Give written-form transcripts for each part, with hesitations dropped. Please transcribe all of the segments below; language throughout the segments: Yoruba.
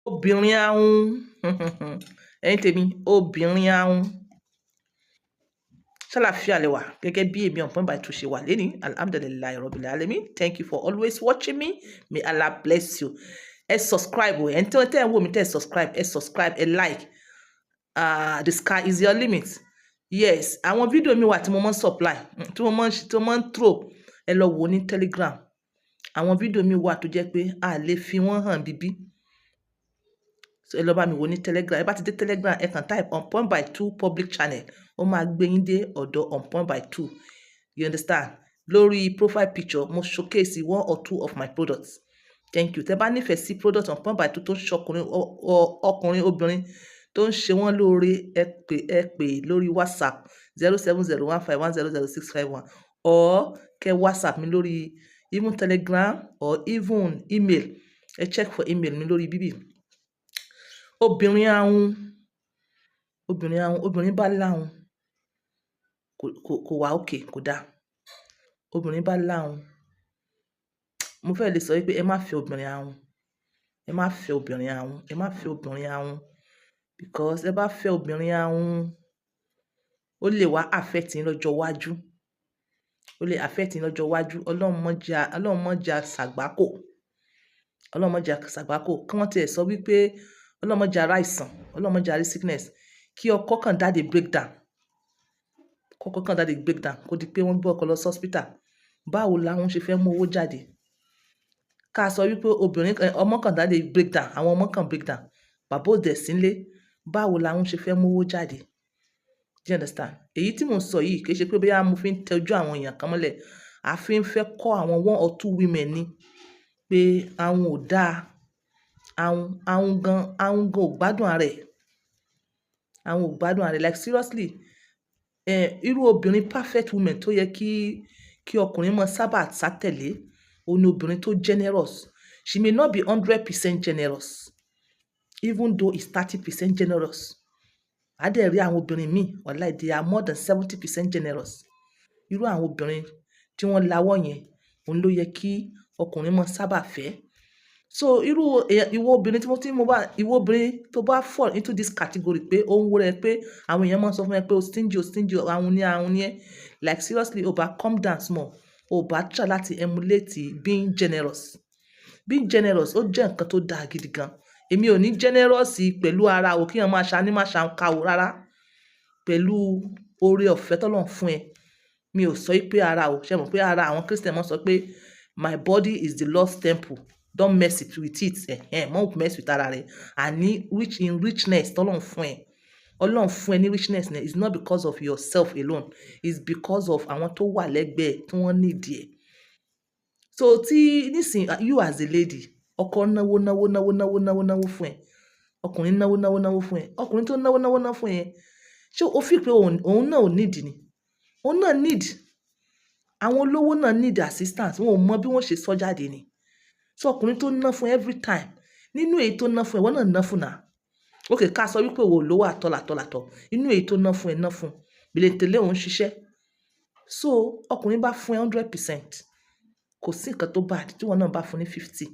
Obìnrin ahun. Ẹ̀yin tèmi, obìnrin ahun, ṣàlàáfíà lẹ wà gẹ́gẹ́ bí èmi On Point by Two ṣe wà lẹ́ni? Alhamdulillahi rabbil alamin. Thank you for always watching me. May Allah bless you. Ẹ subscribe o. Ẹ̀ ń tẹ́ ẹ̀ ń wò mí, tẹ́ ẹ subscribe, ẹ subscribe, ẹ like. The sky is your limit. Yes, àwọn fídíò mi wà tí mo máa ń supply, tí mo máa ń throw. Ẹ lọ wò ní Telegram. Àwọn fídíò mi wà tó jẹ́ pé a lè fi wọ́n hàn bíbí, so ẹ lọ bá mi wò ní Telegram. Ẹ bá ti dé Telegram, ẹ kàn type On Point by Two public channel, ó máa gbé yín dé ọ̀dọ̀ On Point by Two. You understand? Lórí profile picture, mo showcase one or two of my products. Thank you. Tẹ bá nífẹ̀ẹ́ sí product On Point by Two tó ń ṣọkùnrin, ọkùnrin, obìnrin, tó ń ṣe wọ́n lóore, ẹ pè lórí WhatsApp 07015100651, or kẹ WhatsApp mi lórí even Telegram or even email. Ẹ check for email mi lórí bíbí. Obìnrin ahun, obìnrin ahun, obìnrin bá láhun, kò wá òkè, kò dáa. Obìnrin bá láhun, mo fẹ́ lè sọ wípé ẹ má fẹ́ obìnrin ahun, ẹ má fẹ́ obìnrin ahun, ẹ má fẹ́ obìnrin ahun, because ẹ bá fẹ́ obìnrin ahun, ó lè wá affect yín lọ́jọ́ iwájú, ó lè affect yín lọ́jọ́ iwájú. Ọlọ́run má jẹ́ a ṣàgbákò, Ọlọ́run má jẹ́ a ṣàgbákò. Kí wọ́n tiẹ̀ sọ wípé Ọlọ́run má jẹ́ a ráìsàn, Ọlọ́run má jẹ́ a rí sickness, kí ọkọ kàn dáde break down, kọ́kọ́ kàn dáde break down, kó di pé wọ́n gbé ọkọ lọ sí hospital. Báwo làwọn ṣe fẹ́ mú owó jáde? Ká sọ wípé obìnrin, ọmọ kàn dáde break down, àwọn ọmọ kàn break down, bàbá ò dẹ̀ sí nílé, báwo làwọn ṣe fẹ́ mú owó jáde? Do you understand? Èyí tí mò ń sọ yìí kì í ṣe pé bóyá mo fi ń tẹ ojú àwọn èèyàn kan mọ́lẹ̀. A fi ń fẹ́ kọ́ àwọn one or two women ni pé ahun ò dáa. Ahun, ahun gan, ahun gan ò gbádùn ara ẹ̀. Ahun ò gbádùn ara ẹ̀. Like seriously, irú obìnrin perfect woman tó yẹ kí ọkùnrin máa sábà sá tẹ̀lé, òun ni obìnrin tó generous. She may not be 100% generous, even though it's 30% generous. A dẹ̀ rí àwọn obìnrin míì, wàláì, they are more than 70% generous. Irú àwọn obìnrin tí wọ́n lawọ́ yẹn, òun ló yẹ kí ọkùnrin máa sábà fẹ́. So irú ìwọ obìnrin tí mo bá, ìwọ obìnrin tó bá fall into this category pé ó ń wó rẹ pé àwọn èèyàn máa ń sọ fún ẹ pé o stingy, o stingy, ahun ni, ahun ni ẹ́. Like seriously, o bá calm down small, o bá try láti emulate being generous. Being generous, ó jẹ́ nǹkan tó dáa gidi gan. Èmi ò ní generous pẹ̀lú ara o, kí èèyàn máa ṣa ní máa ṣa ká o, rárá. Pẹ̀lú oore ọ̀fẹ́ tó Ọlọ́run fún ẹ. Mi ò sọ pé ara o. Ṣé ẹ mọ̀ pé ara, àwọn Christian máa ń sọ pé "My body is the Lord's temple. Don't mess it with it." Ẹ̀hẹn, má mess with ara rẹ. Àní rich in richness tó Ọlọ́run fún ẹ. Ọlọ́run fún ẹ ní richness ni. It's not because of yourself alone. It's because of àwọn tó wà lẹ́gbẹ̀ẹ́ tí wọ́n need ẹ. So tí nísìnyí, you as a lady, ọkọ náwó, náwó, náwó, náwó, náwó, náwó fún ẹ. Ọkùnrin náwó, náwó, náwó fún ẹ. Ọkùnrin tó náwó, náwó, náwó fún ẹ, ṣé o feel pé òun náà ò need ni? Òun náà need. Àwọn olówó náà need assistance. Wọn ò mọ bí wọ́n ṣe sọ jáde ni. So ọkùnrin tó ná fún every time, nínú èyí tó ná fún ẹ, ìwọ náà ná fún náà. Okay, ká sọ wípé o ò lówó at all, at all, at all. Inú èyí tó ná fún ẹ, ná fún. Bìlìntèlé òun ṣiṣẹ́. So ọkùnrin bá fún ẹ 100%, kò sí nǹkan tó bad tí ìwọ náà bá fún ní 50.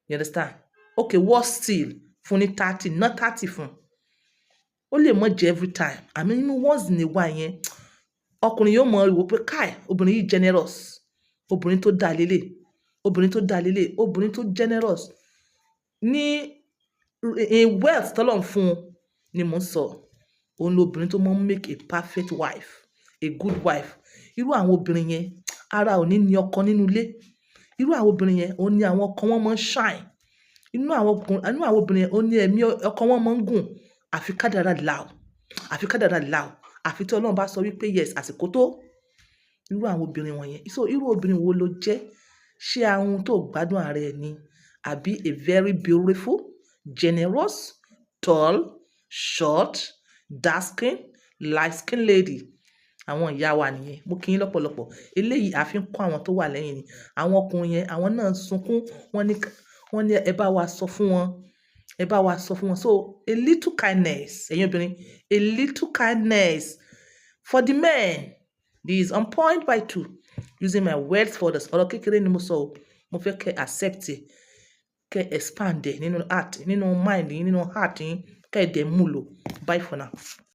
You understand? Okay, worse still, fún ní 30, ná 30 fún. Ó lè má jẹ́ every time. Àmọ́ nínú once in a while yẹn, ọkùnrin yóò mọ̀ wò pé káì, obìnrin yìí generous. Obìnrin tó dá lélẹ̀, obìnrin tó dá lélẹ̀, obìnrin tó generous. Ní in wealth tí Ọlọ́run fún un ni mò ń sọ. Òun ni obìnrin tó máa ń make a perfect wife, a good wife. Irú àwọn obìnrin yẹn, ara ò ní ní ọkọ nínú ilé. Irú àwọn obìnrin yẹn, òun ni àwọn ọkọ wọn máa ń shine. Inú àwọn ọkùnrin, inú àwọn obìnrin yẹn, òun ni ẹ̀mí ọkọ wọn máa ń gùn. Àfi kádàrá là ó, àfi kádàrá là ó, àfi tí Ọlọ́run bá sọ wípé yes, àsìkò tó. Irú àwọn obìnrin wọ̀nyẹn. So irú obìnrin wo lo jẹ́? Ṣé ahun tó gbádùn ara ẹ ni? Àbí a very beautiful, generous, tall, short, dark skin, light skin lady? Àwọn ìyá wa nìyẹn. Mo kí yín lọ́pọ̀lọpọ̀. Eléyìí a fi ń kọ́ àwọn tó wà lẹ́yìn ni. Àwọn ọkùnrin yẹn, àwọn náà ń sunkún. Wọ́n ní ẹ bá wa sọ fún wọn, ẹ bá wa sọ fún wọn. So a little kindness, ẹ̀yin obìnrin, a little kindness for the men. This is On Point by Two, using my words for this. Ọ̀rọ̀ kékeré ni mo sọ o. Mo fẹ́ kẹ́ accept ẹ̀. Kẹ́ expand ẹ̀ nínú heart, nínú mind yín, nínú heart yín, kẹ́ dẹ̀ mú lò. Bye for now.